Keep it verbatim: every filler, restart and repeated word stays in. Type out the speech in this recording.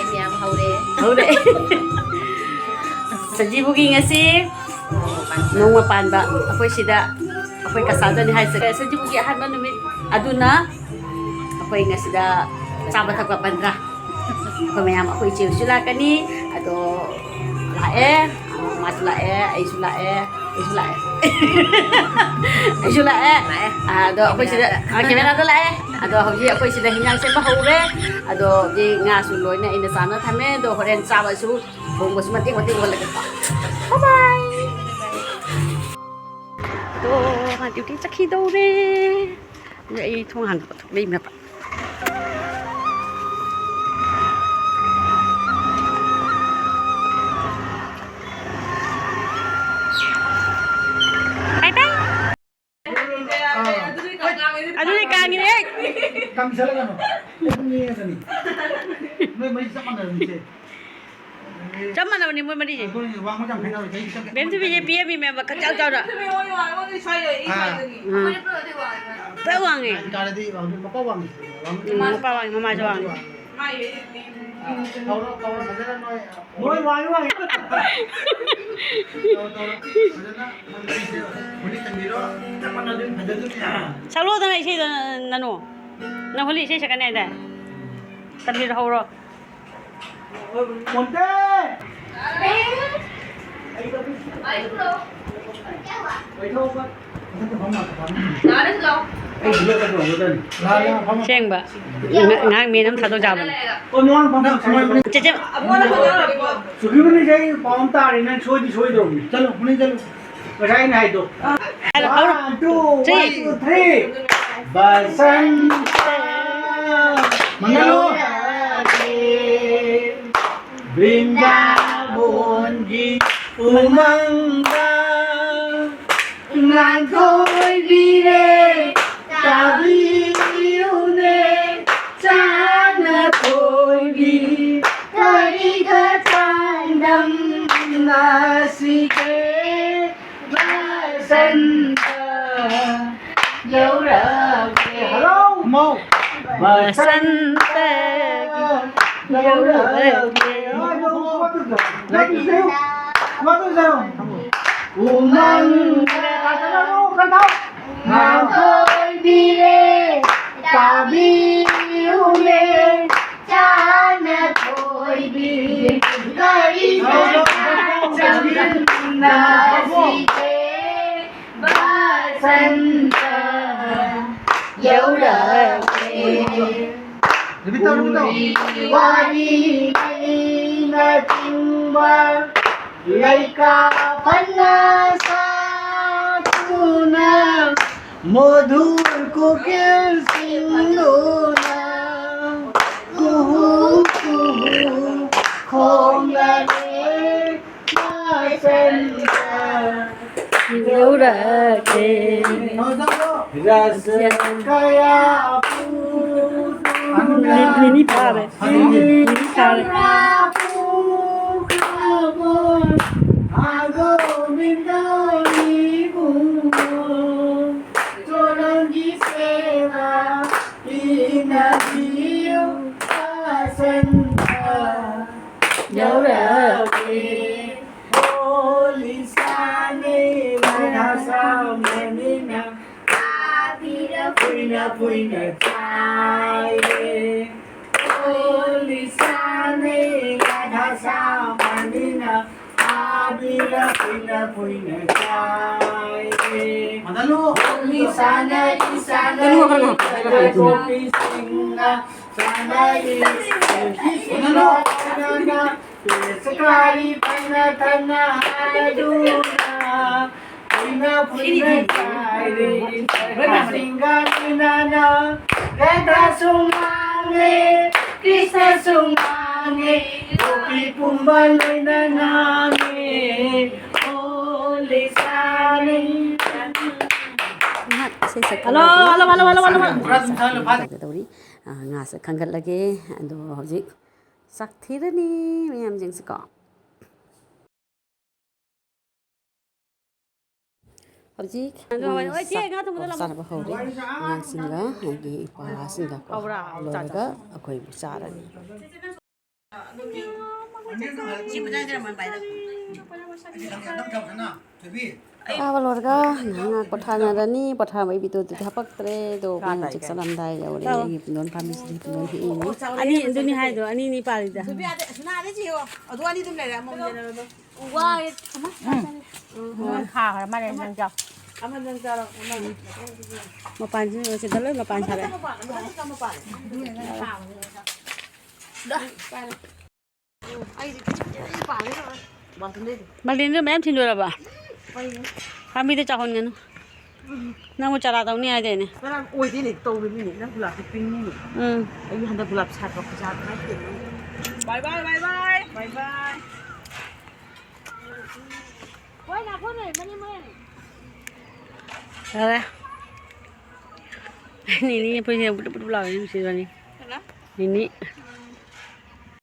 ꯃꯌꯥꯝ ꯍꯧꯔꯦ꯫ ꯍꯧꯔꯦ꯫ ꯁꯖꯤꯕꯨꯒꯤ ꯉꯁꯤ ꯅꯣꯡꯃ ꯄꯥꯟꯕ ꯑꯩꯈꯣꯏ ꯁꯤꯗ, ꯑꯩꯈꯣꯏ ꯀꯁꯥꯗꯅꯤ ꯍꯥꯏꯁꯦ꯫ ꯁꯖꯤꯕꯨꯒꯤ ꯑꯍꯥꯟꯕ ꯅꯨꯃꯤꯠ ꯑꯗꯨꯅ ꯑꯩꯈꯣꯏ ꯉꯁꯤꯗ ꯆꯥꯕ ꯊꯛꯄ ꯄꯟꯗ꯭ꯔꯥ? ꯑꯩꯈꯣꯏ ꯃꯌꯥꯝ, ꯑꯩꯈꯣꯏ ꯏꯆꯦꯁꯨ ꯂꯥꯛꯀꯅꯤ꯫ ꯑꯗꯣ ꯂꯥꯛꯑꯦ, ꯃꯥꯁꯨ ꯂꯥꯛꯑꯦ, ꯑꯩꯁꯨ ꯂꯥꯛꯑꯦ, ꯑꯩꯁꯨ ꯂꯥꯛꯑꯦ꯫ ꯑꯩꯁꯨ ꯂꯥꯛꯑꯦ꯫ ꯂꯥꯛꯑꯦ꯫ ꯑꯗꯣ ꯑꯩꯈꯣꯏ ꯁꯤꯗ, ꯀꯦꯃꯦꯔꯥꯗ꯫ ꯑ, ꯀꯦꯃꯦꯔꯥꯗ ꯂꯥꯛꯑꯦ꯫ ꯑꯗꯣ ꯍꯧꯖꯤꯛ ꯑꯩꯈꯣꯏ ꯁꯤꯗ ꯍꯤꯟꯖꯥꯡ ꯁꯦꯝꯕ ꯍꯧꯔꯦ꯫ ꯑꯗꯣ ꯍꯧꯖꯤꯛ ꯉꯥꯁꯨ ꯂꯣꯏꯅ ꯑꯩꯅ ꯆꯥꯅ ꯊꯝꯃꯦ꯫ ꯑꯗꯣ ꯍꯣꯔꯦꯟ ꯆꯥꯕꯁꯨ, ꯊꯣꯡꯕꯁꯨ ꯃꯇꯦꯛ ꯃꯇꯦꯛ ꯑꯣꯜꯂꯒꯦꯀꯣ꯫ Bye bye꯫ ꯑꯗꯣ ꯃꯥ ꯗ꯭ꯌꯨꯇꯤ ꯆꯠꯈꯤꯗꯧꯔꯦ꯫ ꯑꯗꯣ ꯑꯩ ꯊꯣꯡ ꯍꯥꯡꯗꯣꯛꯄ ꯊꯣꯛꯂꯛꯏꯅꯦꯕ꯫ ꯕꯥꯏ ꯕꯥꯏ꯫ ꯑꯗꯨꯗꯤ ꯀꯥꯡꯉꯤꯅꯦ꯫ ꯀꯥꯡꯁꯜꯂꯒꯅꯨ꯫ ꯑꯩ ꯄꯨꯡ ꯌꯦꯡꯉꯒꯅꯤ꯫ ꯅꯣꯏ ꯃꯔꯤ ꯆꯞ ꯃꯥꯟꯅꯔꯝꯃꯤꯁꯦ꯫ ꯆꯞ ꯃꯥꯟꯅꯕꯅꯤ ꯃꯣꯏ ꯃꯔꯤꯁꯦ꯫ ꯑꯩꯈꯣꯏ ꯋꯥꯡꯃ ꯌꯥꯝ ꯈꯦꯠꯅꯔꯣꯏ꯫ ꯆꯍꯤ ꯆꯞ ꯕꯦꯝꯊꯣꯏꯕꯤꯁꯦ ꯄꯤꯑꯝꯃꯤ ꯃꯌꯥꯝ ꯈꯛ ꯆꯥꯎ ꯆꯥꯎꯅ꯫ ꯑꯥ꯫ ꯎꯝ꯫ ꯐꯖ ꯋꯥꯡꯉꯦ꯫ ꯀꯥꯔꯗꯤ ꯋꯥꯡꯉꯤ, ꯃꯄꯥ ꯋꯥꯡꯉꯤ꯫ ꯎꯝ, ꯃꯄꯥ ꯋꯥꯡꯉꯤ, ꯃꯃꯥꯁꯨ ꯋꯥꯡꯉꯤ꯫ ꯀꯧꯔꯣ, ꯀꯧꯔꯣ, ꯐꯖꯅ ꯅꯣꯏ꯫ ꯅꯣꯏ ꯋꯥꯡꯉꯤ, ꯋꯥꯡꯉꯤ꯫ ꯇꯧꯔꯣ, ꯇꯧꯔꯣ꯫ ꯐꯖꯅ ꯍꯣꯂꯤ ꯇꯝꯕꯤꯔꯣ꯫ ꯆꯞ ꯃꯥꯟꯅꯗꯣꯏꯅꯤ, ꯐꯖꯗꯣꯏꯅꯤ꯫ ꯁꯛꯂꯛꯑꯣꯗꯅ ꯏꯁꯩꯗꯣ, ꯅꯅꯨ꯫ ꯅꯪ ꯍꯣꯂꯤ ꯏꯁꯩ ꯁꯛꯀꯅꯤ ꯍꯥꯏꯗꯥꯏ? ꯇꯝꯕꯤꯔꯣ, ꯍꯧꯔꯣ꯫ ꯃꯣꯟꯇꯦ! ꯑꯁꯦꯡꯕ꯫ ꯉ-, ꯉꯥꯏꯍꯥꯛ ꯃꯤꯅꯤꯠ ꯑꯃ ꯊꯥꯗꯣꯛ ꯌꯥꯕꯅꯤ꯫ ꯆꯦꯆꯦ꯫ ꯁꯨꯈꯤꯕꯅꯤꯁꯦ ꯑꯩ ꯄꯥꯎ ꯑꯃ ꯇꯥꯔꯦ, ꯅꯪ ꯁꯣꯏꯗꯤ ꯁꯣꯏꯗ꯭ꯔꯣꯕꯅꯤ꯫ ꯆꯠꯂꯣ, ꯃꯅꯤꯡ ꯆꯠꯂꯣ꯫ ꯉꯁꯥꯏ ꯑꯩꯅ ꯍꯥꯏꯗꯣ꯫ ꯍꯥꯏꯔꯣ, ꯍꯧꯔꯣ꯫ One, two, three. Three. Basanta ꯃꯪꯒꯜꯂꯣ꯫ ꯕ꯭ꯔꯤꯟꯗꯥꯕꯣꯟꯒꯤ ꯎꯃꯪꯗ ꯉꯥꯟꯊꯣꯏꯕꯤꯔꯦ, ꯇꯥꯕꯤꯌꯨꯅꯦ, ꯆꯥꯅ ꯊꯣꯏꯕꯤ, ꯀꯔꯤꯒ ꯆꯥꯡꯗꯝꯅꯁꯤꯒꯦ? ꯕꯁꯟꯇ ꯌꯧꯔꯛꯂꯦ꯫ ꯍꯜꯂꯣ! ꯕꯁꯟꯇꯒꯤ ꯌꯧꯔꯛꯂꯦ꯫ ꯎꯃꯪꯗ ꯉꯥꯟꯊꯣꯏꯕꯤꯔꯦ, ꯇꯥꯕꯤꯌꯨꯅꯦ, ꯆꯥꯟꯅꯊꯣꯏꯕꯤ, ꯀꯔꯤꯅꯣ ꯆꯃꯝꯅꯁꯤꯒꯦ? ꯕꯁꯟꯇ ꯌꯧꯔꯛꯂꯦ꯫ ꯎꯔꯤ ꯋꯥꯔꯤ ꯂꯩꯅꯆꯤꯡꯕ ꯂꯩꯀꯥ ꯐꯅ ꯁꯥꯗꯨꯅ, ꯃꯣꯗꯨꯔ ꯀꯨꯀꯤꯜꯁꯤꯡꯗꯨꯅ ꯀꯨꯍꯨ ꯀꯨꯍꯨ ꯈꯣꯡꯂꯔꯦ꯫ ꯌꯧꯔꯛꯂꯦ꯫ ꯔꯁ ꯀꯌꯥ ꯅꯤ-, ꯅꯤꯅꯤ ꯐꯥꯔꯦ꯫ ꯅꯤꯅꯤ ꯐꯥꯔꯦ꯫ ꯌꯧꯔꯛꯂꯦ꯫ ꯍꯣꯂꯤ ꯁꯥꯅꯩ ꯔꯥꯙꯥ ꯁꯥꯃꯅꯤꯅ, ꯑꯕꯤꯔ ꯐꯨꯏꯅ ꯐꯨꯏꯅ ꯆꯥꯏꯔꯦ꯫ ꯍꯣꯂꯤ ꯁꯥꯅꯩ ꯔꯥꯙꯥ ꯁꯥꯃꯅꯤꯅ, ꯑꯕꯤꯔ ꯐꯨꯏꯅ ꯐꯨꯏꯅ ꯆꯥꯏꯔꯦ꯫ ꯍꯣꯂꯤ ꯁꯥꯅꯔꯤ ꯁꯥꯅꯔꯤ ꯒꯣꯄꯤꯁꯤꯡꯅ ꯁꯥꯅꯔꯤ꯫ ꯁꯀꯥꯔꯤ ꯐꯅ ꯐꯅ ꯍꯥꯏꯗꯨꯅ, ꯐꯨꯏꯅ ꯐꯨꯏꯅ ꯆꯥꯏꯔꯦ꯫ ꯁꯤꯡꯒꯥꯔꯤꯅꯅ ꯔꯥꯙꯥꯁꯨ ꯉꯥꯡꯉꯦ, ꯀ꯭ꯔꯤꯁꯅꯁꯨ ꯉꯥꯡꯉꯦ, ꯒꯣꯄꯤ ꯄꯨꯝꯕ ꯂꯣꯏꯅ ꯉꯥꯡꯉꯦ꯫ ꯍꯣꯂꯤ ꯁꯥꯅꯩ꯫ ꯉꯥꯏꯍꯥꯛ ꯏꯁꯩ ꯁꯛꯄ ꯍꯜꯂꯣ, ꯂꯣꯏꯔꯗꯤ hello, hello, hello, hello, hello. ꯇꯧꯒꯦ ꯇꯧꯔꯤ꯫ ꯑ, ꯉꯥꯁꯦ ꯈꯟꯒꯠꯂꯒꯦ꯫ ꯑꯗꯣ ꯍꯧꯖꯤꯛ ꯆꯥꯛ ꯊꯤꯔꯅꯤ ꯃꯌꯥꯝꯁꯤꯡꯁꯤꯀꯣ꯫ ꯍꯧꯖꯤꯛ ꯑꯗꯣ ꯍꯣꯏ, ꯍꯣꯏ, ꯆꯦ, ꯆꯥꯛ ꯉꯥ ꯊꯣꯡꯕꯗꯣ ꯂꯥꯛꯑꯣ꯫ ꯆꯥꯅꯕ ꯍꯧꯔꯦ꯫ ꯑꯉꯥꯡꯁꯤꯡꯒ ꯑꯩꯒꯤ ꯏꯄ꯭ꯋꯥꯁꯤꯡꯒ ꯀꯣ꯫ ꯍꯧꯔꯥ, ꯍꯧꯔꯥ, ꯂꯣꯏꯔꯒ ꯆꯥꯊꯣꯛ꯫ ꯑꯩꯈꯣꯏ ꯆꯥꯔꯅꯤ꯫ ꯆꯥꯕ ꯂꯣꯏꯔꯒ ꯉꯥꯏꯍꯥꯛ ꯉꯥꯏꯍꯥꯛ ꯄꯣꯊꯥꯅꯔꯅꯤ꯫ ꯄꯣꯊꯥꯕꯒꯤ ꯚꯤꯗꯤꯑꯣꯗꯨꯗꯤ ꯍꯥꯄꯛꯇ꯭ꯔꯦ꯫ ꯑꯗꯣ ꯑꯩꯈꯣꯏ ꯍꯧꯖꯤꯛ ꯆꯠꯂꯝꯗꯥꯏ ꯌꯧꯔꯦ꯫ ꯑꯩꯒꯤ ꯄꯨꯡꯗꯣꯟ ꯄꯥꯝꯕꯤꯁꯤꯗꯤ ꯄꯨꯡꯗꯣꯟ ꯍꯦꯛꯏꯅꯤ꯫ ꯑꯅꯤ ꯑꯗꯨꯅꯤ ꯍꯥꯏꯗꯣ, ꯑꯅꯤꯅꯤ ꯄꯥꯜꯂꯤꯗ꯫ ꯊꯣꯏꯕꯤ, ꯑꯗ ꯑꯁ ꯅꯍꯥꯟꯗꯩ ꯆꯤꯛꯑꯣ꯫ ꯑꯗꯨ ꯑꯅꯤꯗꯨꯝ ꯂꯩꯔꯦ, ꯑꯃꯃꯝ ꯌꯦꯟꯅꯔꯣ ꯑꯗꯣ꯫ ꯋꯥꯔꯦ꯫ ꯎꯝ, ꯈꯥꯈ꯭ꯔ ꯃꯥꯜꯂꯦ, ꯅꯪ ꯆꯥꯎ꯫ ꯑꯃ ꯅꯪ ꯆꯥꯔꯣ, ꯑꯃ꯫ ꯃꯄꯥꯟꯁꯤ ꯁꯤꯗ ꯂꯣꯏ ꯃꯄꯥꯟ ꯁꯥꯔꯛꯑꯦ꯫ ꯃꯄꯥꯟ, ꯃꯊꯛꯇ ꯃꯄꯥꯟ꯫ ꯃꯥꯂꯦꯝꯗꯣ ꯃꯌꯥꯝ ꯊꯤꯟꯗꯣꯔꯕ? ꯄꯥꯝꯕꯤꯗ ꯆꯥꯎꯍꯟꯒꯅꯨ꯫ ꯅꯪꯕꯨ ꯆꯥꯔꯥ ꯇꯧꯅꯤ ꯍꯥꯏꯗꯥꯏꯅꯦ? ꯀꯅꯥ ꯑꯣꯏꯗꯣꯏꯅꯦ? ꯇꯧꯔꯤꯃꯤꯅꯦ꯫ ꯅꯪ ꯒꯨꯂꯥꯞꯇꯤ ꯄꯤꯡꯅꯤꯅꯦ꯫ ꯎꯝ꯫ ꯑꯩ ꯍꯟꯗꯛ ꯒꯨꯂꯥꯞ ꯁꯥꯠꯄ ꯈꯨꯁꯥꯠ ꯍꯥꯏꯗꯦ ꯅꯪ꯫ ꯕꯥꯏ ꯕꯥꯏ, ꯕꯥꯏ ꯕꯥꯏ꯫ ꯕꯥꯏ ꯕꯥꯏ꯫ ꯍꯣꯏ, ꯂꯥꯛꯈꯣ ꯅꯣꯏ, ꯃꯅꯤꯡ, ꯃꯅꯤꯡ꯫ ꯌꯥꯔꯦ꯫ ꯅꯤꯅꯤ ꯑꯩꯈꯣꯏꯁꯦ ꯕꯨꯗꯨꯞ ꯕꯨꯗꯨꯞ ꯂꯥꯎꯔꯦ ꯅꯨꯡꯁꯤꯕꯅꯤ꯫ ꯀꯅꯥ? ꯅꯤꯅꯤ꯫